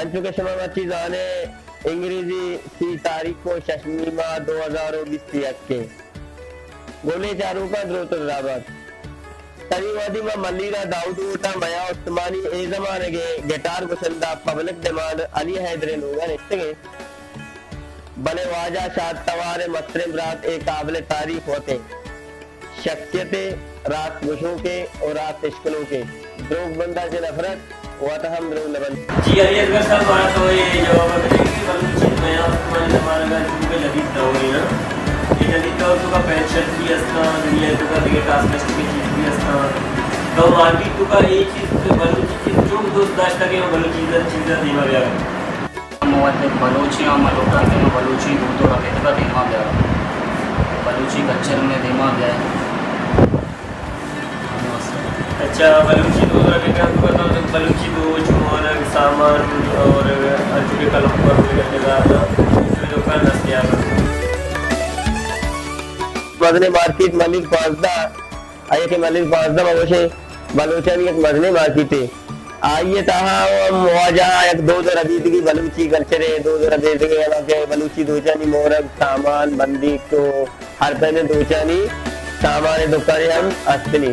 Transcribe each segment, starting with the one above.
انچو کہ شما مرچی زانے، انگریزی سی تاریخ کو ششمی ماہ دو ہزار و بیست یک کے۔ گلیں چاروکاں دروت و درابات۔ تنی وہدی ما ملیر ء داؤد ہوٹ ء میاں استمانی اے زمانگ ء گٹار گشندہ پبلک ڈیمانڈ علی حیدر ء لوگ ء نشتگ ایں۔ بلے واجہ شاد توار ء مستریں برات اے قابل تعریف وت انت۔ شخصیت ء راست گشوکے و راست اشکنوکے۔ دروگ بندہ چہ نفرت وت ہم دروگ نہ بنت۔ جی علی اکبر صاحب، مارا تو اے جواب ء بدے کہ بلوچی میاں استمانی زمانگ ء چونکہ جدید دور ہے نا، اے جدید دور تو کا پینٹ شرٹ بھی ہستاں، دنیا تو کا دگہ ٹاسک چیز بھی ہستاں۔ تو مارکیٹ تو کا اے چیز بلوچی چیز چون دوست داشتہ کہ بلوچی چیز دیما بیارا۔ ہم وت بلوچی ہم لوٹاں کہ ما بلوچی دود و ربیدگ ء دیما بیاراں، بلوچی کلچر میں دیما بیائے۔ اچھا، بلوچی دود و ربیدگ ء تو بلوچی دوچ، مورگ، سامان اور انچو کہ قلم پر دکان دستیاب۔ مزنیں مارکیٹ ملیر پانزدہ، آئی کہ ملیر پانزدہ ما گوشیں بلوچانی یک مزنیں مارکیٹے۔ آئی ء تہا ہم واجہ یک دود و ربیدگی بلوچی کلچر ء دود و ربیدگی، حالانکہ بلوچی دوچانی مورگ، سامان، بندیک و ہر پہنے دوچانی سامان دکانے ہم استنی۔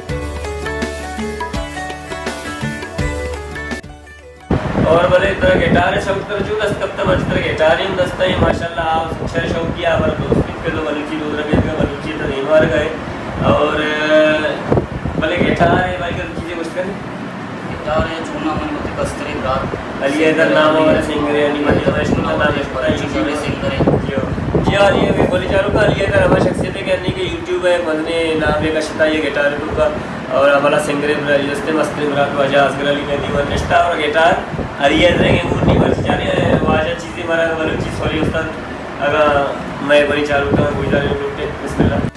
اور بلے ترا گٹار ء شوق ترا چون دست کپتا؟ مرچی ترا گٹار ہم دستا ہے، ماشاءاللہ، آ شر شوقی آ بر دوست کہ تو بلوچی دود ربیدگی، بلوچی تا دیمار گئے۔ اور بلے گٹار ہے بھائی، کن چیزیں گوشت کن؟ گٹار ہے چونا من مت کستری برات علی حیدر نام اور سنگر ہے، علی حیدر نام ہے، بلوچی سنگر ہے۔ جی علی، بولی چاروں کا علی حیدر ہمارا شخصیت ہے کہ یوٹیوب ہے، مزنے نام ہے کشتا یہ گٹار تو کا۔ اور ہمارا سنگر ہے، جستے مستری برات واجہ اصغر علی کا دیوان نشتا اور گٹار علی حیدر کے مور نہیں بس جانے واجہ چیزیں ہمارا بلوچی سوری استاد۔ اگا میں بڑی چاروں کا گوشداری لوٹے، بسم اللہ۔